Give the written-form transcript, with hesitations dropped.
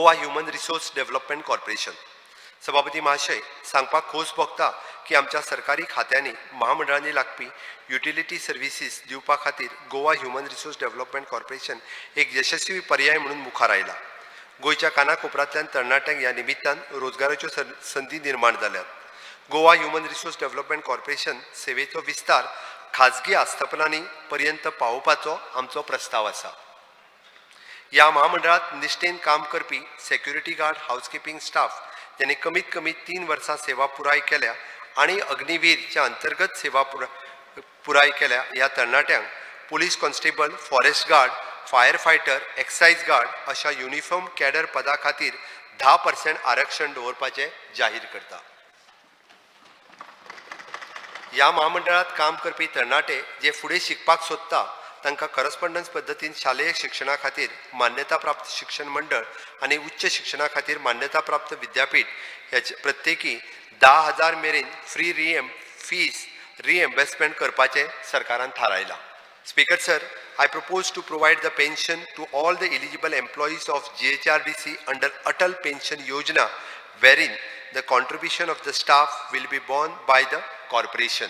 Goa Human Resource Development Corporation. सभापती महाशय, सांगपाक खोस भोगता की आमच्या सरकारी खात्यांनी, महामंडळांनी लागपी युटिलिटी सर्विसीस दिवपा खातीर Goa Human Resource Development Corporation एक यशस्वी पर्याय म्हणून मुखार आयला. गोंयच्या कानाकोपऱ्यांतल्यान तरणाट्यांक ह्या निमित्तान रोजगाराच्यो संदी निर्माण जाल्यात. Goa Human Resource Development Corporation सेवेचो विस्तार खाजगी आस्थापनांनी पर्यंत पावोवपाचो आमचो प्रस्ताव आसा. ह्या महामंडळात निश्ठेन काम करपी सेक्युरिटी गार्ड, हाऊसकिपींग स्टाफ ज्यांनी कमीत कमी 3 वर्सां सेवा पुराय केल्या आनी अग्निवीरच्या अंतर्गत सेवा पुराय केल्या, ह्या तरणाट्यांक police constable, forest guard, fire fighter, excise guard अशा युनिफॉर्म कॅडर पदा खातीर 10% आरक्षण दवरपाचें जाहीर करता. ह्या महामंडळात काम करपी तरणाटे जे फुडें शिकपाक सोदता, तांकां करस्पॉन्डन्स पद्दतीन शालेय शिक्षणा खातीर मान्यता प्राप्त शिक्षण मंडळ आनी उच्च शिक्षणा खातीर मान्यता प्राप्त विद्यापीठ ह्याचे प्रत्येकी 10,000 मेरेन फ्री रिएम फीस रिएम्बर्समेंट करपाचें सरकारान थारायलां. Speaker sir, I propose to provide the pension to all the eligible employees of GHRDC under Atal Pension Yojana, wherein the contribution of the staff will be borne by the corporation.